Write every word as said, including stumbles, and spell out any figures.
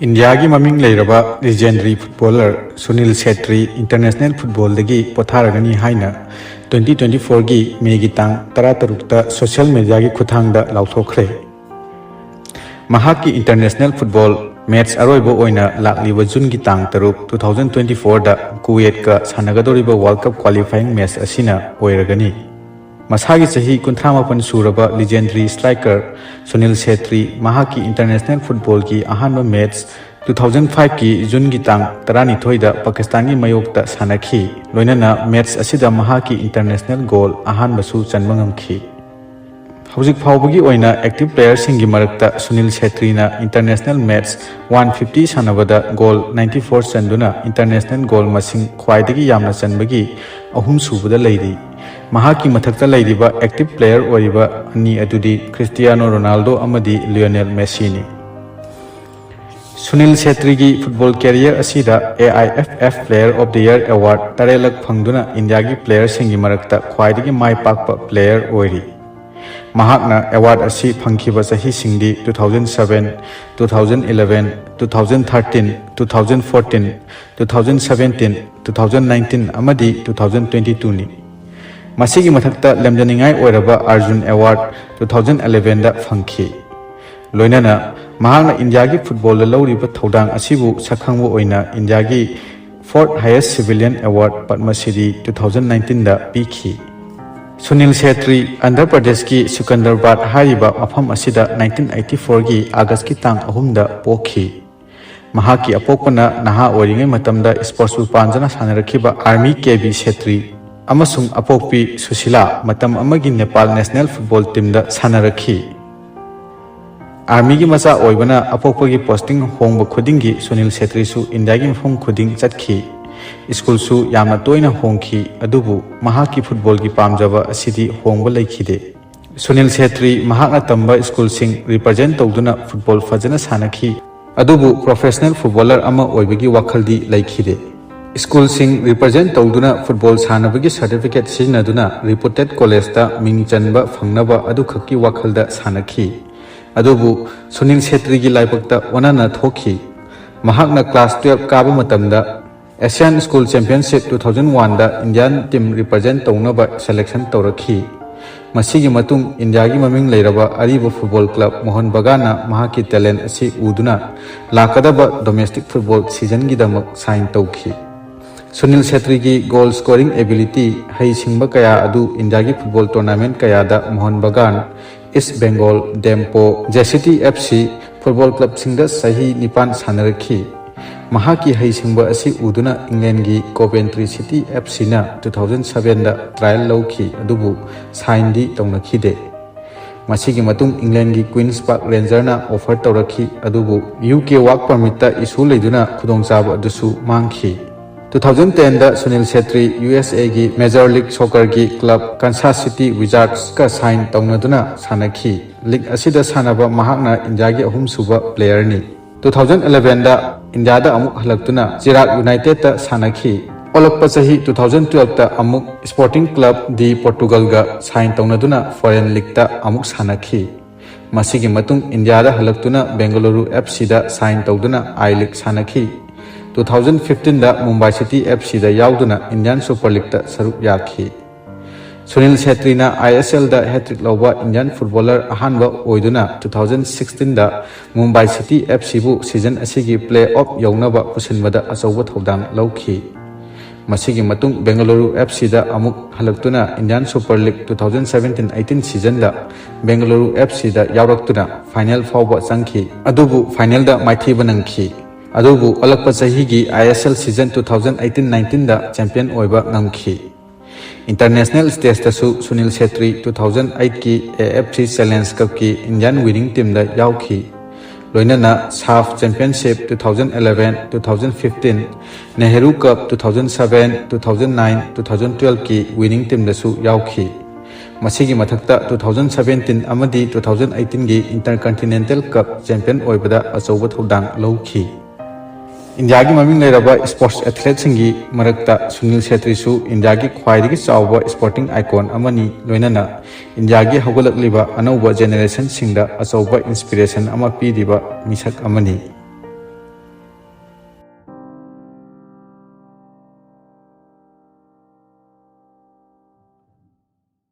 ꯏꯟꯗꯤꯌꯥꯒꯤ ꯃꯃꯤꯡ ꯂꯩꯔꯕ legendary footballer Sunil Chhetri international ꯐꯨꯠꯕꯣꯜꯗꯒꯤ ꯄꯣꯊꯥꯔꯒꯅꯤ ꯍꯥꯏꯅ twenty twenty fourꯒꯤ ꯃꯦꯒꯤ ꯇꯥꯡ ꯇꯔꯥꯇꯔꯨꯛꯇ ꯁꯣꯁꯤꯌꯦꯜ ꯃꯦꯗꯤꯌꯥꯒꯤ ꯈꯨꯠꯊꯥꯡꯗ ꯂꯥꯎꯊꯣꯛꯈ꯭ꯔꯦ꯫ ꯃꯍꯥꯛꯀꯤ ꯏꯟꯇꯔꯅꯦꯁꯅꯦꯜ ꯐꯨꯠꯕꯣꯜ ꯃꯦꯠꯆ ꯑꯔꯣꯏꯕ ꯑꯣꯏꯅ ꯂꯥꯛꯂꯤꯕ ꯖꯨꯟꯒꯤ ꯇꯥꯡ ꯇꯔꯨꯛ, two thousand twenty fourꯗ ꯀꯨꯋꯦꯠꯀ ꯁꯥꯟꯅꯒꯗꯧꯔꯤꯕ ꯋꯥꯔꯜ ꯀꯞ ꯀ꯭ꯋꯥꯂꯤꯐꯥꯏꯌꯤꯡ ꯃꯦꯠꯆ ꯑꯁꯤꯅ ꯑꯣꯏꯔꯒꯅꯤ꯫ ꯃꯁꯥꯒꯤ ꯆꯍꯤ ꯀꯨꯟꯊ꯭ꯔꯥ ꯃꯥꯄꯟ ꯁꯨꯔꯕ ꯂꯤꯖꯦꯟꯗꯔꯤ ꯁ꯭ꯇ꯭ꯔꯥꯏꯀꯔ ꯁꯨꯅꯤꯜ ꯁꯦꯇ꯭ꯔꯤ ꯃꯍꯥꯛꯀꯤ ꯏꯟꯇꯔꯅꯦꯁꯅꯦꯜ ꯐꯨꯠꯕꯣꯜꯒꯤ ꯑꯍꯥꯟꯕ ꯃꯦꯠꯆ two thousand fiveꯀꯤ ꯖꯨꯟꯒꯤ ꯇꯥꯡ ꯇꯔꯥꯅꯤꯊꯣꯏꯗ ꯄꯥꯀꯤꯁꯇꯥꯟꯒꯤ ꯃꯥꯌꯣꯛꯇ ꯁꯥꯟꯅꯈꯤ꯫ ꯂꯣꯏꯅꯅ ꯃꯦꯠꯆ ꯑꯁꯤꯗ ꯃꯍꯥꯛꯀꯤ ꯏꯟꯇꯔꯅꯦꯁꯅꯦꯜ ꯒꯣꯜ ꯑꯍꯥꯟꯕꯁꯨ ꯆꯟꯕ ꯉꯝꯈꯤ꯫ ꯍꯧꯖꯤꯛ ꯐꯥꯎꯕꯒꯤ ꯑꯣꯏꯅ ꯑꯦꯛꯇꯤꯚ ꯄ꯭ꯂꯦꯌꯔꯁꯤꯡꯒꯤ ꯃꯔꯛꯇ ꯁꯨꯅꯤꯜ ꯁꯦꯇ꯭ꯔꯤꯅ ꯏꯟꯇꯔꯅꯦꯁꯅꯦꯜ ꯃꯦꯠꯆ one fifty ꯁꯥꯟꯅꯕꯗ ꯒꯣꯜ ninety four ꯆꯟꯗꯨꯅ ꯏꯟꯇꯔꯅꯦꯁꯅꯦꯜ ꯒꯣꯜ ꯃꯁꯤꯡ ꯈ꯭ꯋꯥꯏꯗꯒꯤ ꯌꯥꯝꯅ ꯆꯟꯕꯒꯤ ꯑꯍꯨꯝꯁꯨꯕꯗ ꯂꯩꯔꯤ꯫ ꯃꯍꯥꯛꯀꯤ ꯃꯊꯛꯇ ꯂꯩꯔꯤꯕ ꯑꯦꯛꯇꯤꯚ ꯄ꯭ꯂꯦꯌꯔ ꯑꯣꯏꯔꯤꯕ ꯑꯅꯤ ꯑꯗꯨꯗꯤ ꯈ꯭ꯔꯤꯁꯇꯤꯌꯥꯅꯣ ꯔꯣꯅꯥꯜꯗꯣ ꯑꯃꯗꯤ ꯂꯤꯑꯣꯅꯦꯜ ꯃꯦꯁꯤꯅꯤ꯫ ꯁꯨꯅꯤꯜ ꯁꯦꯇ꯭ꯔꯤꯒꯤ ꯐꯨꯠꯕꯣꯜ ꯀꯦꯔꯤꯌꯔ ꯑꯁꯤꯗ AIFF Player of the Year Award ꯇꯔꯦꯠꯂꯛ ꯐꯪꯗꯨꯅ ꯏꯟꯗꯤꯌꯥꯒꯤ ꯄ꯭ꯂꯦꯌꯔꯁꯤꯡꯒꯤ ꯃꯔꯛꯇ ꯈ꯭ꯋꯥꯏꯗꯒꯤ ꯃꯥꯏ ꯄꯥꯛꯄ ꯄ꯭ꯂꯦꯌꯔ ꯑꯣꯏꯔꯤ꯫ ꯃꯍꯥꯛꯅ ꯑꯦꯋꯥꯔꯗ ꯑꯁꯤ ꯐꯪꯈꯤꯕ ꯆꯍꯤꯁꯤꯡꯗꯤ two thousand seven, two thousand eleven, two thousand thirteen, two thousand fourteen, two thousand seventeen, two thousand nineteen ꯑꯃꯗꯤ two thousand twenty twoꯅꯤ꯫ ꯃꯁꯤꯒꯤ ꯃꯊꯛꯇ ꯂꯦꯝꯖꯅꯤꯡꯉꯥꯏ ꯑꯣꯏꯔꯕ ꯑꯔꯖꯨꯟ ꯑꯦꯋꯥꯔꯗ two thousand elevenꯗ ꯐꯪꯈꯤ꯫ ꯂꯣꯏꯅꯅ ꯃꯍꯥꯛꯅ ꯏꯟꯗꯤꯌꯥꯒꯤ ꯐꯨꯠꯕꯣꯜꯗ ꯂꯧꯔꯤꯕ ꯊꯧꯗꯥꯡ ꯑꯁꯤꯕꯨ ꯁꯛꯈꯪꯕ ꯑꯣꯏꯅ ꯏꯟꯗꯤꯌꯥꯒꯤ fourth highest civilian award Padma Shri two thousand nineteenꯗ ꯄꯤꯈꯤ꯫ ꯁꯨꯅꯤꯜ ꯁꯦꯇ꯭ꯔꯤ ꯑꯟꯙ꯭ꯔ ꯄ꯭ꯔꯗꯦꯁꯀꯤ ꯁꯤꯀꯟꯗꯔꯕꯥꯗ ꯍꯥꯏꯔꯤꯕ ꯃꯐꯝ ꯑꯁꯤꯗ nineteen eighty fourꯒꯤ ꯑꯥꯒꯁꯀꯤ ꯇꯥꯡ ꯑꯍꯨꯝꯗ ꯄꯣꯛꯈꯤ꯫ ꯃꯍꯥꯛꯀꯤ ꯑꯄꯣꯛꯄꯅ ꯅꯍꯥ ꯑꯣꯏꯔꯤꯉꯩ ꯃꯇꯝꯗ ꯁ꯭ꯄꯣꯔꯠꯁꯄꯨ ꯄꯥꯝꯖꯅ ꯁꯥꯟꯅꯔꯛꯈꯤꯕ ꯑꯥꯔꯃꯤ ꯀꯦ ꯕꯤ ꯁꯦꯇ꯭ꯔꯤ ꯑꯃꯁꯨꯡ ꯑꯄꯣꯛꯄꯤ ꯁꯨꯁꯤꯂꯥ ꯃꯇꯝ ꯑꯃꯒꯤ ꯅꯦꯄꯥꯜ ꯅꯦꯁꯅꯦꯜ ꯐꯨꯠꯕꯣꯜ ꯇꯤꯝꯗ ꯁꯥꯟꯅꯔꯛꯈꯤ꯫ ꯑꯥꯔꯃꯤꯒꯤ ꯃꯆꯥ ꯑꯣꯏꯕꯅ ꯑꯄꯣꯛꯄꯒꯤ ꯄꯣꯁꯇꯤꯡ ꯍꯣꯡꯕ ꯈꯨꯗꯤꯡꯒꯤ ꯁꯨꯅꯤꯜ ꯁꯦꯇ꯭ꯔꯤꯁꯨ ꯏꯟꯗꯤꯌꯥꯒꯤ ꯃꯐꯝ ꯈꯨꯗꯤꯡ ꯆꯠꯈꯤ꯫ ꯁ꯭ꯀꯨꯜꯁꯨ ꯌꯥꯝꯅ ꯇꯣꯏꯅ ꯍꯣꯡꯈꯤ, ꯑꯗꯨꯕꯨ ꯃꯍꯥꯛꯀꯤ ꯐꯨꯠꯕꯣꯜꯒꯤ ꯄꯥꯝꯖꯕ ꯑꯁꯤꯗꯤ ꯍꯣꯡꯕ ꯂꯩꯈꯤꯗꯦ꯫ ꯁꯨꯅꯤꯜ ꯁꯦꯇ꯭ꯔꯤ ꯃꯍꯥꯛꯅ ꯇꯝꯕ ꯁ꯭ꯀꯨꯜꯁꯤꯡ ꯔꯤꯄ꯭ꯔꯖꯦꯟ ꯇꯧꯗꯨꯅ ꯐꯨꯠꯕꯣꯜ ꯐꯖꯅ ꯁꯥꯟꯅꯈꯤ, ꯑꯗꯨꯕꯨ ꯄ꯭ꯔꯣꯐꯦꯁꯅꯦꯜ ꯐꯨꯠꯕꯣꯂꯔ ꯑꯃ ꯑꯣꯏꯕꯒꯤ ꯋꯥꯈꯜꯗꯤ ꯂꯩꯈꯤꯗꯦ꯫ ꯁ꯭ꯀꯨꯜꯁꯤꯡ ꯔꯤꯄ꯭ꯔꯖꯦꯟ ꯇꯧꯗꯨꯅ ꯐꯨꯠꯕꯣꯜ ꯁꯥꯟꯅꯕꯒꯤ ꯁꯔꯇꯤꯐꯤꯀꯦꯠ ꯁꯤꯖꯤꯟꯅꯗꯨꯅ ꯔꯤꯄꯨꯇꯦꯗ ꯀꯣꯂꯦꯖꯇ ꯃꯤꯡ ꯆꯟꯕ ꯐꯪꯅꯕ ꯑꯗꯨꯈꯛꯀꯤ ꯋꯥꯈꯜꯗ ꯁꯥꯟꯅꯈꯤ꯫ ꯑꯗꯨꯕꯨ ꯁꯨꯅꯤꯜ ꯁꯦꯇ꯭ꯔꯤꯒꯤ ꯂꯥꯏꯕꯛꯇ ꯑꯣꯟꯅꯅ ꯊꯣꯛꯈꯤ꯫ ꯃꯍꯥꯛꯅ class twelve ꯀꯥꯕ ꯃꯇꯝꯗ Asian School Championship two thousand one ꯗ Indian team represent ꯇꯧꯅꯕ selection ꯇꯧꯔꯛꯈꯤ꯫ ꯃꯁꯤꯒꯤ ꯃꯇꯨꯡ ꯏꯟꯗꯤꯌꯥꯒꯤ ꯃꯃꯤꯡ ꯂꯩꯔꯕ ꯑꯔꯤꯕ football club ꯃꯣꯍꯟ ꯕꯒꯥꯟꯅ ꯃꯍꯥꯛꯀꯤ talent ꯑꯁꯤ ꯎꯗꯨꯅ ꯂꯥꯛꯀꯗꯕ domestic football seasonꯒꯤꯗꯃꯛ sign ꯇꯧꯈꯤ꯫ ꯁꯨꯅꯤꯜ ꯁꯦꯇ꯭ꯔꯤꯒꯤ goal scoring ability, ꯍꯩꯁꯤꯡꯕ ꯀꯌꯥ ꯑꯗꯨ ꯏꯟꯗꯤꯌꯥꯒꯤ football tournament ꯀꯌꯥꯗ Mohun Bagan, East Bengal, Dempo, JCT F C football clubꯁꯤꯡꯗ ꯆꯍꯤ ꯅꯤꯄꯥꯟ ꯁꯥꯟꯅꯔꯛꯈꯤ꯫ ꯃꯍꯥꯛꯀꯤ ꯍꯩꯁꯤꯡꯕ ꯑꯁꯤ ꯎꯗꯨꯅ Englandꯒꯤ Coventry City F Cꯅ two thousand sevenꯗ trial ꯂꯧꯈꯤ, ꯑꯗꯨꯕꯨ signꯗꯤ ꯇꯧꯅꯈꯤꯗꯦ꯫ ꯃꯁꯤꯒꯤ ꯃꯇꯨꯡ Englandꯒꯤ Queen's Park Rangerꯅ offer ꯇꯧꯔꯛꯈꯤ, ꯑꯗꯨꯕꯨ U K work permitꯇ issue ꯂꯩꯗꯨꯅ ꯈꯨꯗꯣꯡꯆꯥꯕ ꯑꯗꯨꯁꯨ ꯃꯥꯡꯈꯤ꯫ Two thousand tenꯗ Sunil Chetri U S Aꯒꯤ Major League Soccerꯒꯤ club Kansas City Wizardsꯀ sign ꯇꯧꯅꯗꯨꯅ ꯁꯥꯟꯅꯈꯤ꯫ League ꯑꯁꯤꯗ ꯁꯥꯟꯅꯕ ꯃꯍꯥꯛꯅ ꯏꯟꯗꯤꯌꯥꯒꯤ ꯑꯍꯨꯝꯁꯨꯕ playerꯅꯤ꯫ Two thousand elevenꯗ ꯏꯟꯗꯤꯌꯥꯗ ꯑꯃꯨꯛ ꯍꯜꯂꯛꯇꯨꯅ ꯆꯤꯔꯥꯛ Unitedꯇ ꯁꯥꯟꯅꯈꯤ꯫ ꯑꯣꯜꯂꯛꯄ ꯆꯍꯤ two thousand twelveꯇ ꯑꯃꯨꯛ Sporting Club de Portugalꯒ sign ꯇꯧꯅꯗꯨꯅ foreign leagueꯇ ꯑꯃꯨꯛ ꯁꯥꯟꯅꯈꯤ꯫ ꯃꯁꯤꯒꯤ ꯃꯇꯨꯡ ꯏꯟꯗꯤꯌꯥꯗ ꯍꯜꯂꯛꯇꯨꯅ Bengaluru F Cꯗ sign ꯇꯧꯗꯨꯅ I League ꯁꯥꯟꯅꯈꯤ꯫ Two thousand fifteenꯗ Mumbai City F Cꯗ ꯌꯥꯎꯗꯨꯅ Indian Super Leagueꯇ ꯁꯔꯨꯛ ꯌꯥꯈꯤ꯫ ꯁꯨꯅꯤꯜ ꯁꯦꯇ꯭ꯔꯤꯅ I S Lꯗ hat-trick ꯂꯧꯕ Indian footballer ꯑꯍꯥꯟꯕ ꯑꯣꯏꯗꯨꯅ two thousand sixteenꯗ Mumbai City F Cꯕꯨ season ꯑꯁꯤꯒꯤ play-off ꯌꯧꯅꯕ ꯄꯨꯁꯤꯟꯕꯗ ꯑꯆꯧꯕ ꯊꯧꯗꯥꯡ ꯂꯧꯈꯤ꯫ ꯃꯁꯤꯒꯤ ꯃꯇꯨꯡ Bengaluru F Cꯗ ꯑꯃꯨꯛ ꯍꯜꯂꯛꯇꯨꯅ Indian Super League two thousand seventeen eighteen seasonꯗ Bengaluru F Cꯗ ꯌꯥꯎꯔꯛꯇꯨꯅ final ꯐꯥꯎꯕ ꯆꯪꯈꯤ, ꯑꯗꯨꯕꯨ finalꯗ ꯃꯥꯏꯊꯤꯕ ꯅꯪꯈꯤ꯫ ꯑꯗꯨꯕꯨ ꯑꯣꯜꯂꯛꯄ ꯆꯍꯤꯒꯤ I S L season two thousand eighteen nineteenꯗ champion ꯑꯣꯏꯕ ꯉꯝꯈꯤ꯫ International stageꯇꯁꯨ Sunil Chetri two thousand eightꯀꯤ A F C Challenge Cupꯀꯤ Indian winning teamꯗ ꯌꯥꯎꯈꯤ꯫ ꯂꯣꯏꯅꯅ SAFF Championship two thousand eleven, two thousand fifteen, Nehru Cup two thousand seven, two thousand nine, two thousand twelveꯀꯤ winning teamꯗꯁꯨ ꯌꯥꯎꯈꯤ꯫ ꯃꯁꯤꯒꯤ ꯃꯊꯛꯇ two thousand seventeen ꯑꯃꯗꯤ two thousand eighteenꯒꯤ Intercontinental Cup champion ꯑꯣꯏꯕꯗ ꯑꯆꯧꯕ ꯊꯧꯗꯥꯡ ꯂꯧꯈꯤ꯫ ꯏꯟꯗꯤꯌꯥꯒꯤ ꯃꯃꯤꯡ ꯂꯩꯔꯕ ꯁ꯭ꯄꯣꯔꯠꯁ ꯑꯦꯊꯂꯦꯠꯁꯤꯡꯒꯤ ꯃꯔꯛꯇ ꯁꯨꯅꯤꯜ ꯁꯦꯇ꯭ꯔꯤꯁꯨ ꯏꯟꯗꯤꯌꯥꯒꯤ ꯈ꯭ꯋꯥꯏꯗꯒꯤ ꯆꯥꯎꯕ ꯁ꯭ꯄꯣꯔꯇꯤꯡ ꯑꯥꯏꯀꯣꯟ ꯑꯃꯅꯤ, ꯂꯣꯏꯅꯅ ꯏꯟꯗꯤꯌꯥꯒꯤ ꯍꯧꯒꯠꯂꯛꯂꯤꯕ ꯑꯅꯧꯕ ꯖꯦꯅꯦꯔꯦꯁꯟꯁꯤꯡꯗ ꯑꯆꯧꯕ ꯏꯟꯁꯄꯤꯔꯦꯁꯟ ꯑꯃ ꯄꯤꯔꯤꯕ ꯃꯤꯁꯛ ꯑꯃꯅꯤ꯫